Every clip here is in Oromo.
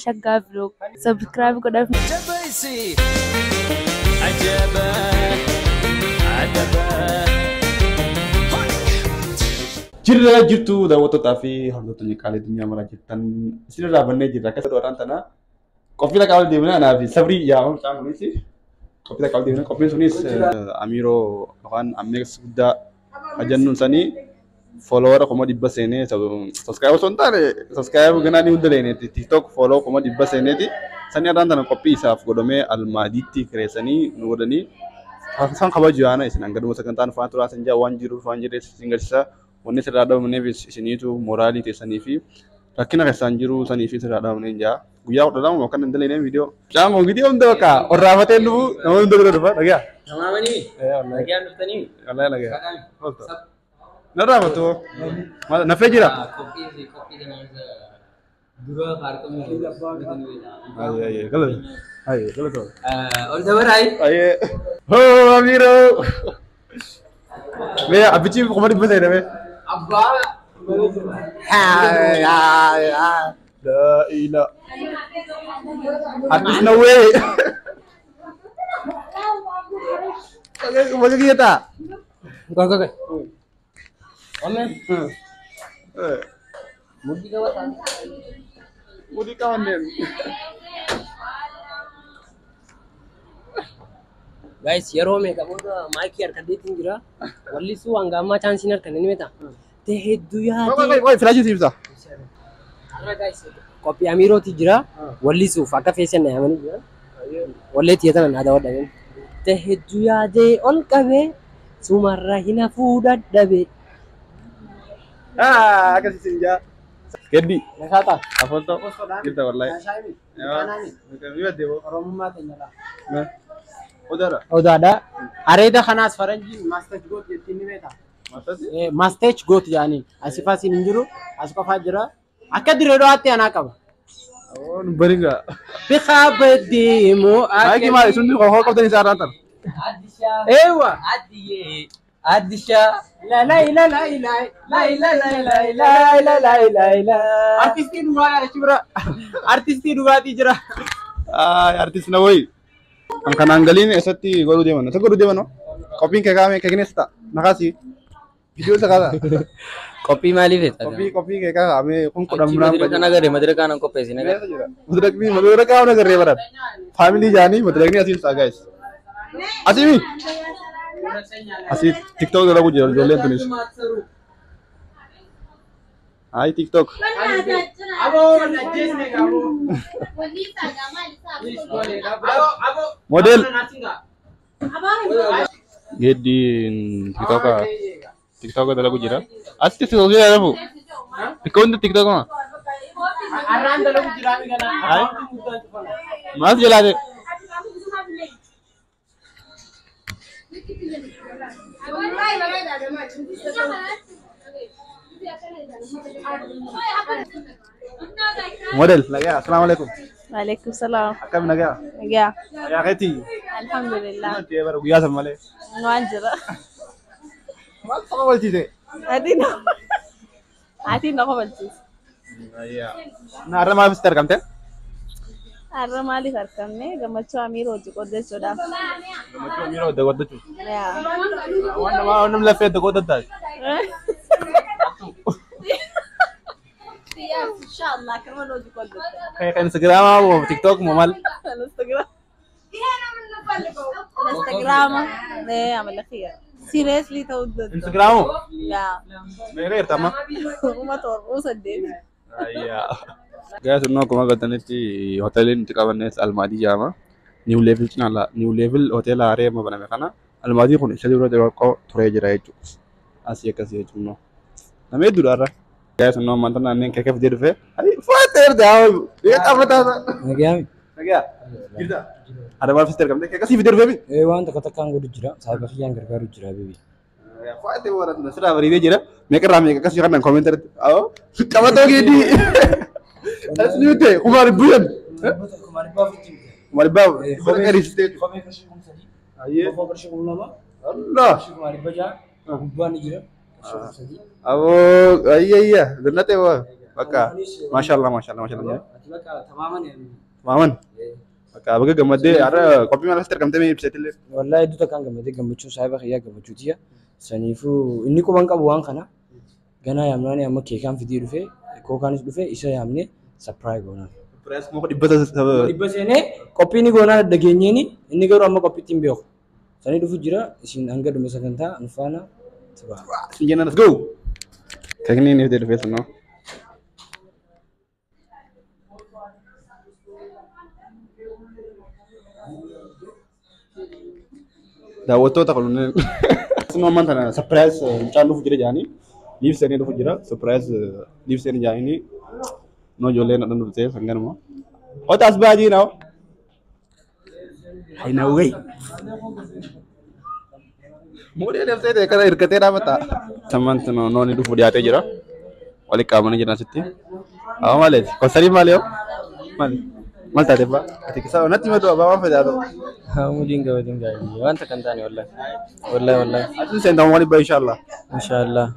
Shaggaa Vlog subscribe godhaaf. Jirra jirtu daawwattootaa fi hordoftoonni qaalii addunyaa maraa jirtan isinirraa bannee jirra. Akkasumas warraan tana qophii qaama deemnee anaa fi sabrii yaamamu mucaan kunis qophii qaama deemnee qophiin sunis Amiiroo yookaan Ammeeks guddaa ajannuun sanii follower 100,000 seenee subscribe osoo hin taane subscribe ganaa ni hunda leeneeti TikTok follow 100,000 seeneeti sanii irraan tana qophii isaaf godhamee Almaadiitti kireessanii nu godhanii isaan kabaju yaana isin hangaduma sagantaan faana turaa isin jaa waan jiruuf waan jirreef isin garsiisa wanni sirraa dhabamneef isiniitu mooraalii teessanii fi rakkina keessaan jiru sanii fi sirraa dhabamneen jaa guyyaa 12 yookaan hin daleenee viidiyoo caamoo viidiyoo hunda bakka orraafatee dhufu nama hunda bira dhufa dhagaa. Tamaamanii? Dhagaan dhuftanii? Wallahi dhagaa. Narraa fatoo. Nafee jira. Qophii qophii kanaan dura harkamu. Ayyee galata. Ayyee galata. Ol dabaraayi. Ayyee. Hoo Amiiroo. Mee abbichi 100,000 ta'e mee. Abbaa. La ila. Artis no way. Baga kita. Go go go. Omen. Mudi kawan. Mudi kawan dem. Guys, yeroo meeqa booda maayikii harkaddeetiin jira. Wallisuu hanga ammaa chaansiin harkanne ni beektaa? Te hedduu yaadee. Wai, filaashii siibsa. Har'a guys qophii Amiirooti jira. Wallisuuf akka feesan yaamanii jira. Wallee tiyatan aadaa wadhameen. Te hedduu yaadee ol qabee sumarra hin hafuu dadhabee. Akkasii siin jaa. Geddi. Nashaata. Afoltoo. Jirta wallahi. Oromummaa teenya laa. Odaadha. Odaadha. Areeda kanaas faranjiin maasteech goot jettiin ni beektaa? Maasteech goot jedhaniin. Asii fasiin hin jiru. As qofaa jira. Akka dirree dho'aatti anaa qaba. Nu baringa. Biqaa baddeemoo. Maayikii maali? Sun hoo qabdan isaa irraan tana. Addishaa. Eewa. Addiyyee. Addishaa. La la la la la la la la la la la la la. Artistii dhugaa achi bira. Artistii dhugaatii jira. Artist na wayi. Kan kanaan galiin eessatti godhuu deeman? Eessa godhuu deeman? Qophiin kee kaa'ame kee kineessa ta'a. Maqaasi. Viidiyoo isa kaasa. Qophii maaliif jecha? Qophii qophii kee kaa'ame kun kudhan muraan Madira kana agarree madira kanan qopheessine agarree. Madirakni madira kaa'amne agarree baran. Faamilii jaanii madirakni asiin ta'a guys. Asii mi? Asii TikTok dalagu jira ijoolleen tunis. Hai TikTok. Model. Geddiin TikTok TikTok dalagu jira. Asitti TikTok dalagu. TikTok TikTok ma. Arraan dalagu jira mi gana. Hai. Maal jalaate? Model, nagaa. Assalamu alaikum. Waalaikum salaam. Akkam nagaa? Nagaa. Nagaa keetii? Alhamdulillah. Wanti bara guyyaa san malee. Waan jira. Maal qofa walchiise? Ati na qofa walchiise. Na har'a maaliif sitti argamte? Har'a maaliif argamne? Gammachuu Amiiroo hojii qoodachuudhaaf. Gammachuu Amiiroo hojii qoodachuuf. Yaa. Waan namaa waan namni laffee itti qoodattaati. Inshallah kan hojii qoodatta. Kan Instagraamaa moo TikTok moo maal? Instagram. Instagram. Nee, amala khiyar. Seriously ta'uu danda'a. Instagraamoo? Yaa. Meeqa jirta amma? 7 8. Ayyaa. Guys, innoo akkuma agartanitti hoteeliin nuti qabannes Almaadii jedhama. New Level cinaa New Level hoteela haaree amma baname kana Almaadii kun isa dura xiqqoo turee jira jechuudha. Asii akkasii jechuudha. Nama hedduudha har'a. Guys, innoo ammaan tana anneen keeka fidee dhufee. Faatee erga haa qabataa. Nagaami. Nagaa. Jirta. Har'a maal sitti argamte? Keeka sii fidee dhufee mi? Waan takka takkaan godhu jira. Saayiba kiyyaan gargaaru jira beebi. Faatee warra sirraa bareedee jira. Meeqa irraa meeqa akkasii kanaan koomentii irratti. Qabatoo geedii. As ni mute 500,000. 500,000. Kophee qarshii 3,000. Kophee qarshii 3,000. Ayyee. Kophee qarshii 2,000. Allah. Qarshii 600,000. Gubbaan ni jira. Aboo ayya jannate boo bakka maashaallah maashaallah maashaallah. Ati bakka tamaaman. Maaman bakka baga gammaddee har'a qophii maal asitti argamtee mee ibseetillee. Wallahi hedduu takkaan gammadee gammachuun saahiba kiyyaa gammachuutiyya. Saniifuu inni quban qabu waan kana ganaa yaamnaani amma keekaan fidii dhufee kookaanis dhufee isa yaamnee surprise goonaan. Surprise kuma dhibbata saba. Dhibba seenee qophii ni goonaa dhageenyeeni inni garuu amma qophiitti hin beeku. Sanii dhufu jira isin hanga dhuma sagantaa nu faana tura. Isin jennaan let's go. Keekni inni fidee dhufee sunoo. Daawwattoota kunneen. Sunoo ammaan tana surprise mucaan dhufu jira jedhanii liif seenee dhufu jira surprise liif seenee jedhanii noo ijoolleen dhadhan dhuftee sanganuma. Ota as baajii naa. Haina wei. Muudee deemtee ta'e kana hirkatee dhaabata. Sammaan tana noonni dhufu dhiyaatee jira. Walitti qabamanii jiran asitti. Awwa maaliiti? Konsarii maali yoo? Maali? Maal taate abbaa? Ati keessa natti himatu abbaa waan fedhaa ta'u. Mudiin gabatiin gaarii wanta kan taane wallahi. Wallahi wallahi. Ati seentaa waan dhibba inshallah. Inshallah.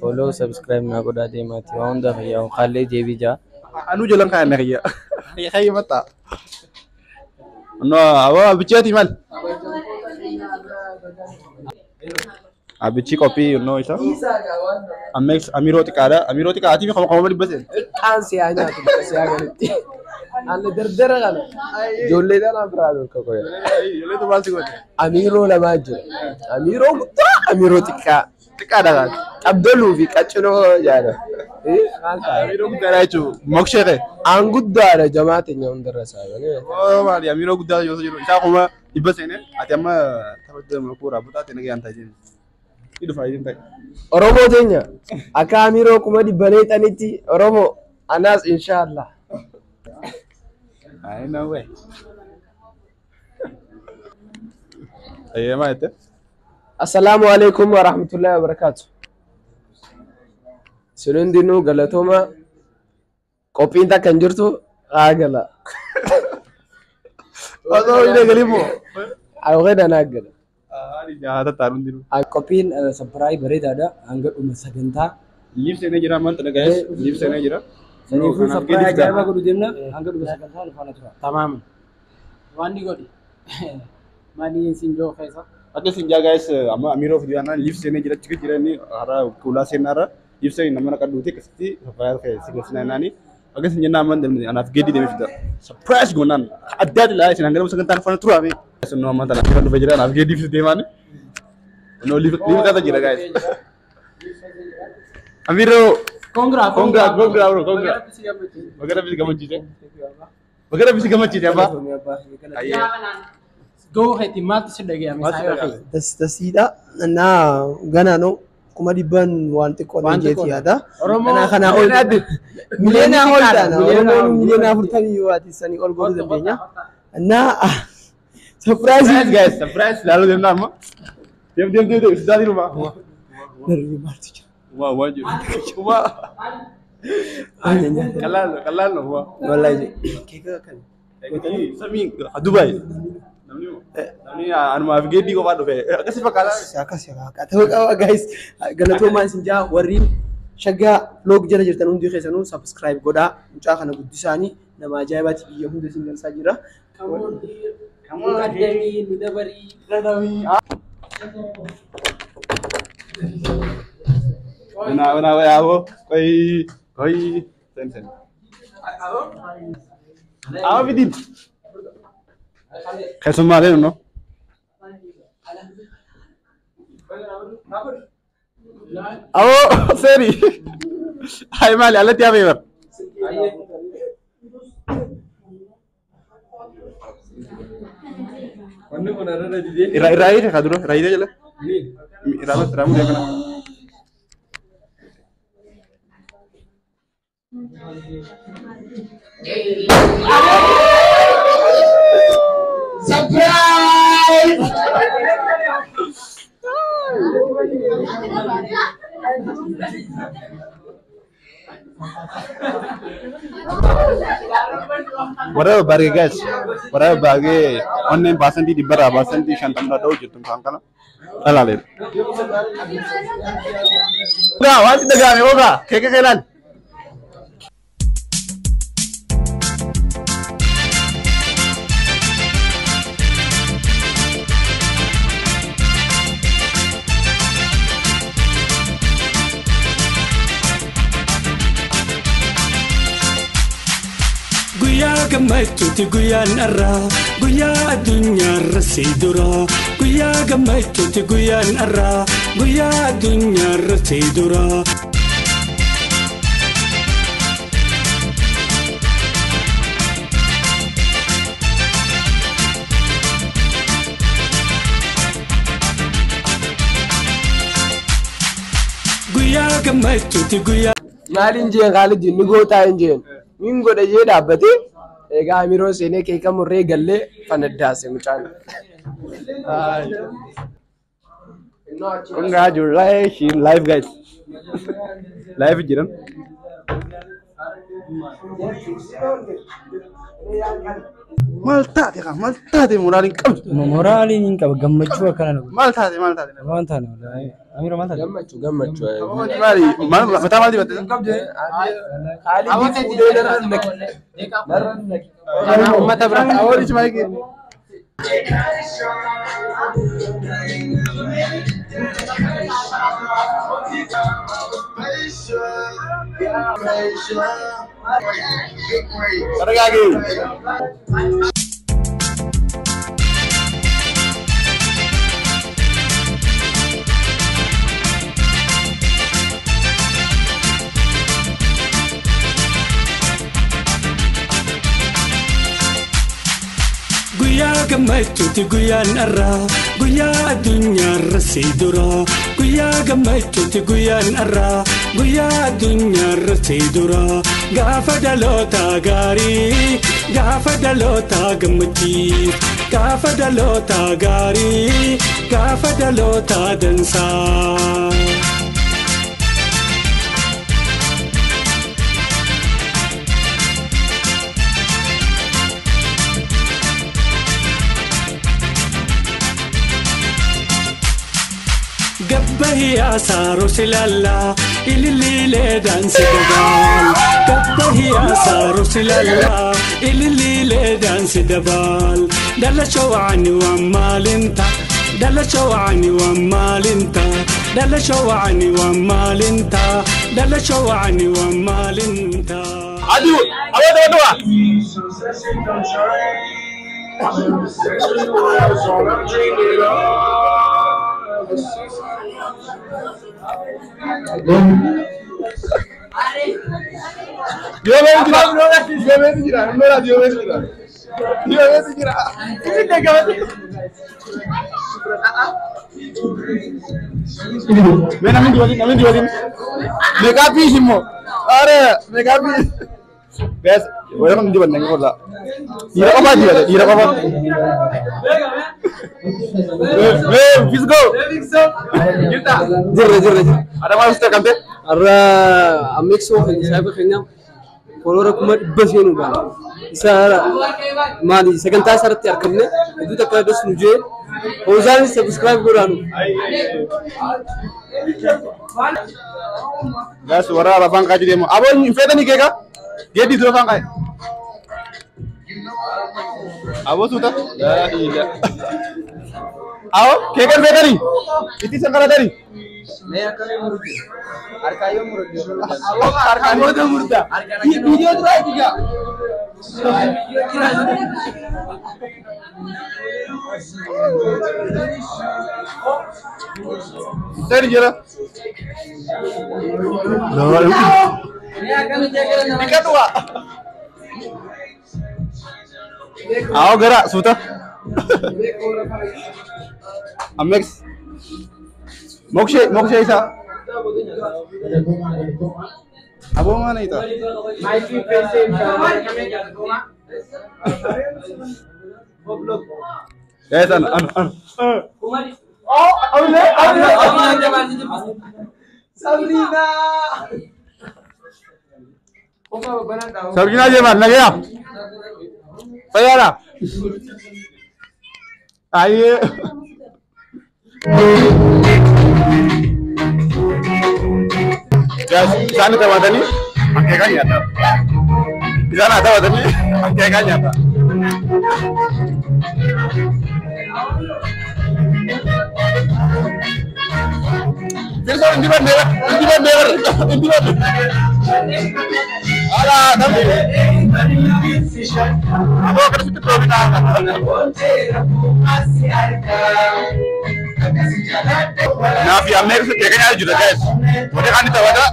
Follow subscribe naa godhaa deemaati waan hundaa fayyaa haallee deebii jaa. Anuu jalan kaa'an na kiyya. Kiyya matta. No, awwa bicheeti maal? Abichi qophii no isa. Ammex Amiroo xiqqaadha. Amiroo xiqqaa ati qoma dhibba seen. Xiqqaan siyaa nyaatu bakka siyaa galatti. Ani dardara kana ijoollee dhala biraa dhorka qoya. Ijoolleetu maal si goote? Amiiroo lamaa jira. Amiiroo guddaa, amiiroo xiqqaa. Xiqqaadha kaati. Qabdoluu fi qaccinoo jaala. Amiroo guddaadha jechuun mokshee ta'e. Aan guddaadha jamaa teenya hundarra saayibanii. Oo maali Amiroo guddaa yoo jiru isaa kuma dhibba seenee ati amma taphattoota makuuraa butaa ta'e nagaan taa'ee jiru. Ni dhufa isin ta'e. Oromoo teenya akka amiiroo kuma dhibba leexanitti Oromoo anaas inshaallah. Ay no way. Ayyee maal jette? Assalaamu alaikum wa rahmatullahi wa barakaatu. Isin hundinuu galatooma qophiin takka hin jirtu haa gala. Osoo hin eegalin moo? Awqeedhaan haa gala. Ani nyaata taa'an hundinuu. Qophiin surprise bareedaadha hanga dhuma sagantaa. Liif seenee jira ammaan tana gahees liif seenee jira. Saniifuu surprise ajaa'ibaa godhu deemna hanga dhuma sagantaa nu faana tura. Tamaaman. Waan ni godhi. Maali isin joo keessa? Akka isin jaa gahees amma Amiroo fi Diyaanaan liif seenee jira achi jira inni hara kuulaa seenaarra liif seenee nama naqadhuuti akkasitti surprise ka'e si gorsina naani. Akka isin jennaan ammaan deemne anaaf geeddi deemee fida. Surprise goonaan addaati laa isin hanga dhuma sagantaa nu faana tura mee. Sun ammaan tana Amiroo dhufe jira anaaf geeddi fi deemaani. No liif liif kasa jira guys. Amiroo Congra, congra congra bro congra. Baga rabbi si gammachiise. Baga rabbi si gammachiise abbaa. Ayyee. Gahuu keetti maaltu si dhaga'ame Maaltu si saayiba dhaga'ame? kee? Tasiidha. Naa ganaa no kuma dhibban waan xiqqoo Waan jeeti xiqqoodha. yaada. Oromoo Kanaa kanaa ol Miliyoona miliyoona ol xiqqaadha. taana. Miliyoona Oromoon miliyoona afurtamii yoo ati sanii ol godhuu dandeenya. Naa surprise Surprise guys, surprise laaluu deemna amma. Deem deem deem deem sidaa jiru maa. Narri maaltu jira? Waa waa jiru. Waa. Qallaan qallaan waa. Wallahi keeka kan Samii Dubaay. Namni namni anumaaf geeddii qofaa dhufe akkasi fakkaata. Akkas akka ta'uu qaba guys. Galatoomaa isin jaa warri shaggaa vlog jala jirtan hundi keessanuu subscribe godhaa. Mucaa kana guddisaanii nama ajaa'ibaati biyya hunda isin galsaa jira. Muqaddamii nu dabarii. Bina bina yaaboo qoyi qoyi sen sen. Awa fidin. Keessummaalee no. Awoo seeri. Hayi maali alatti yaabee bar. Wanni kun irra didee. Irraa irraa hiite kaa dura irraa hiite jala. Irraa irraa mudee kana. Warra baargee guys, warra baargee onneen paasantii dhibbarraa paasantii shantamraa dha'u jirtu isaan kana. Dhalaaleen. Gaa waan si dhaga'ame ogaa keeka kee ilaali. Guyyaa gammachuuti guyyaan har'aa guyyaa addunyaarra si dura guyyaa gammachuuti guyyaan har'aa guyyaa addunyaarra si dura. Guyyaa gammachuuti guyyaa. Maaliin jeen Khaalid ni gootaa hin jeen. Nin godha jee dhaabbatee egaa Amiroo seenee keeka murree gallee fanaddaase mucaan. Congratulations live guys. Live jiran. Maal taate kaa maal taate moraaliin qabdu. Moraaliin hin qaba gammachuu akkana nama. Maal taate maal taate. Waan taane wallaahi. Amiiroo maal taate? Gammachuu gammachuu. Maali maal mataa maal dibatte? Khaalid fuudhee narra naqe. Narra naqe. Uummata biraa. Awwaalichi maal kennu? Sargaagi. Guyyaa gammachuuti guyyaan har'aa guyyaa addunyaarra si dura guyyaa gammachuuti guyyaan har'aa guyyaa addunyaarra si dura gaafa dhaloota gaarii gaafa dhaloota gammachiif gaafa dhaloota gaarii gaafa dhaloota dansaa. Gabbahiyaa saaroo silallaa ililiilee daansi dabaal. Gabbahiyaa saaroo silallaa ililiilee daansi dabaal. Dhala shawani waan maalinta dhala shawani waan maalinta dhala shawani waan maalinta dhala shawani waan maalinta. Adu awwa awwa. Diyo beeti jira. Isin dhaggaafate. Mee namni dibatin namni dibatin. Meekaappii immoo. Are meekaappii. Guys, wala kan dibanne qola. Dhiira qofaa dibate dhiira qofaa. Mee fisgo. Jirta. Jirra jirra jirra. Ada maal uste kamte? Har'a ammeeksoo keenya saayiba keenya koloora 100,000 seenuudhaan isa maali sagantaa isaa irratti argamne hedduu takka das nu jee Hoosaanis subscribe godhaanu. Guys, warra afaan kaaju deemu. Aboo hin feetanii keeka? Geeddii dura afaan kaaye. Aboo suuta. Laa ilaa. Aboo keeka hin feetanii? Itti isan qalatanii? Harkaan booda murta. Viidiyoo duraa eegaa. Seri jira. Dhiqadhuwa. Awoo gara suuta. Ammeeks. Mokshee mokshee isaa. Aboo maal hiita? Guys, anu anu anu. Sabrina. Sabrina jeemaan nagayaa. Fayyaadha. Ayyee. Guys, isaan taphatanii hanqeeqaa nyaata. Isaan haa taphatanii hanqeeqaa nyaata. Firsoon indi bannee bara, indi bannee bara, indi bannee. Ala, namni. Aboo akkasitti piroofitaa. Naaf yaamnee keeka nyaata jira guys. Warri kaan taphata.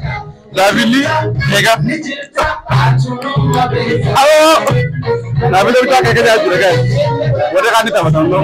Laabilli keeka. Aboo! Laabilli bitaa keeka nyaata jira guys. Warri kaan taphata hunduu.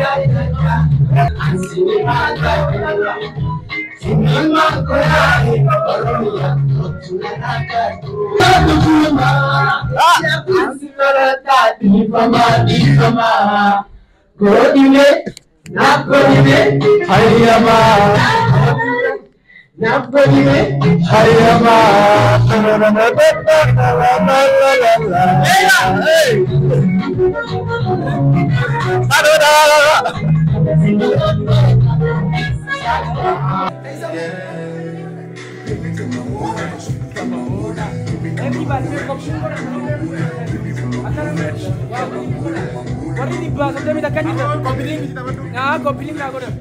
Warri dhibbaa soddomii takka jirta. Haa koppiliin naa godhan.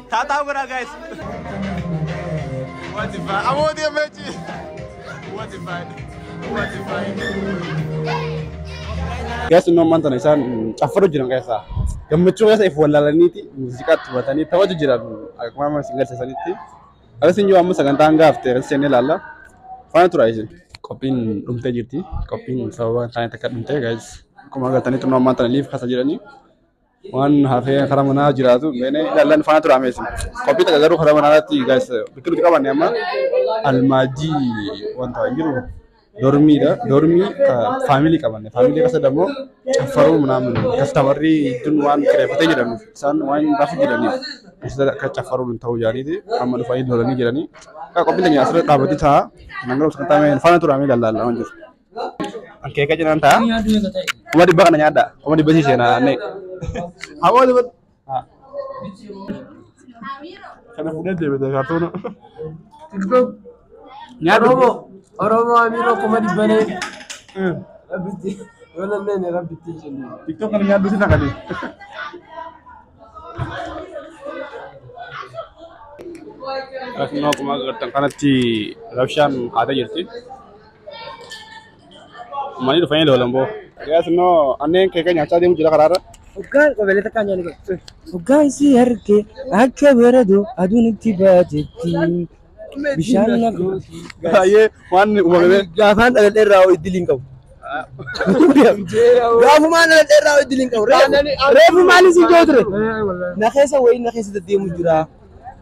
Tata godha guys. What if I I'm on the match. What if I What if I Guys, inni ammaan tana isaan caffaru jiran keessa. Gammachuu keessa if wallaalaniiti muuziqaa taphatanii taphatu jiran akkuma amma isin agarsiisanitti. Akkasiin yoo amma sagantaan gaafte akkas jennee ilaalla. Faana tura isin. Qophiin dhumtee jirti. Qophiin sababa taane takka dhumtee guys. Akkuma agartanitti inni ammaan tana liif kasa jiranii. Waan hafee karaa manaa jiraatu meene ilaallan faana tura ameesin. Qophii takka garuu karaa manaatti guys biqiloota qabanne amma almaajii wanta hin jiru. Dormiidha. Dormii faamilii qabanne. Faamilii keessa ደግሞ caffaruu ምናምን kastamarri iddoon waan kireeffatee jedhamuuf isaan waan rafu jedhaniif isa akka caffaruun hin ta'u jaaniiti amma dhufanii lolanii jedhanii. Qophiin keenya asirra dhaabbatee ta'a. Nan garuu sagantaa mee faana tura amee ilaalla waan jiru. Keeka jedhan ta'a. 500 kana nyaadha. 500 seenaa nee. Hawaa dhibba. Kana fuudhee deebite kaartoona. Nyaadhu. Oromoo Amiroo 500,000. Rabbitti yoo namni rabbitti hin jennu. TikTok kana nyaadhu si naqate. Akkuma akkuma agartan kanatti rabshaan haatee jirti. Uummanni dhufanii lolan boo. Gaas immoo anneen keeka nyaachaa deemu jira karaarra. Hoggaan qabeelee takka nyaanni godhe. Hoggaan isii harkee akka bareedu aduun itti baatetti. Bishaan na gooti. Baay'ee waan uumame. Gaafaan dhaladhee irraa iddiliin hin qabu. Gaafumaan dhaladhee irraa iddiliin hin qabu. Reefu maali si ijoo ture? Na keessa wayii na keessa deddeemu jira.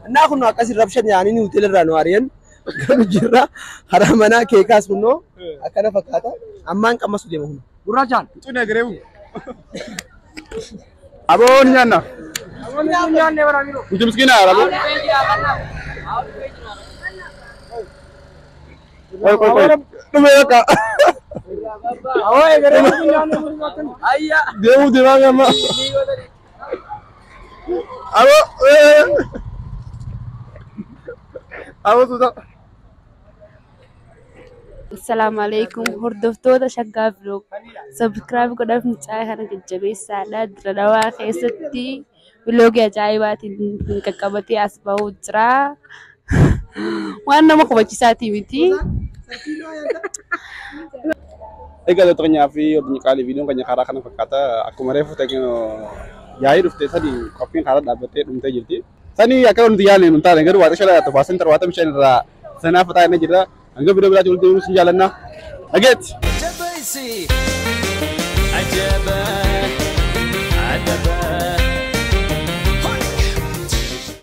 Innaa kun akkasii rabshan yaanii hoteela irraa nu ari'an. Galu jirra. Karaa manaa keekaas kunoo akkana fakkaata. Ammaan qammasu deema kun. Gurraachaan. Cunee gareewu. Aboo ni nyaanna. Nuti miskiina aboo. Qoy qoy qoy. Dhumee bakka. Deemuu deemaa amma. Aboo. Aboo suuta. Assalaamu alaikum hordoftoota Shaggaa Vlog. Subscribe godhaaf mucaa kana jajjabeessaadha. Dira Dhawaa keessatti vlogii ajaa'ibaatiin hin qaqqabatee as bahuu jira. Waan nama hubachiisaatii miti. Egaa daawwattoota fi hordoftoota qaalii, viidiyoon keenya karaa kana fakkaata. Akkuma reefu ta'e yaa'ii dhuftee sadi qophiin karaa dhaabbattee dhumtee jirti. Sani akka nuti yaadne nu taane garuu waaqa shala 75% irraa sanaaf taa'ee jira. Hanga viidiyoo biraatti walitti deebiin sin jaallanna. Dhageetti. Ajab.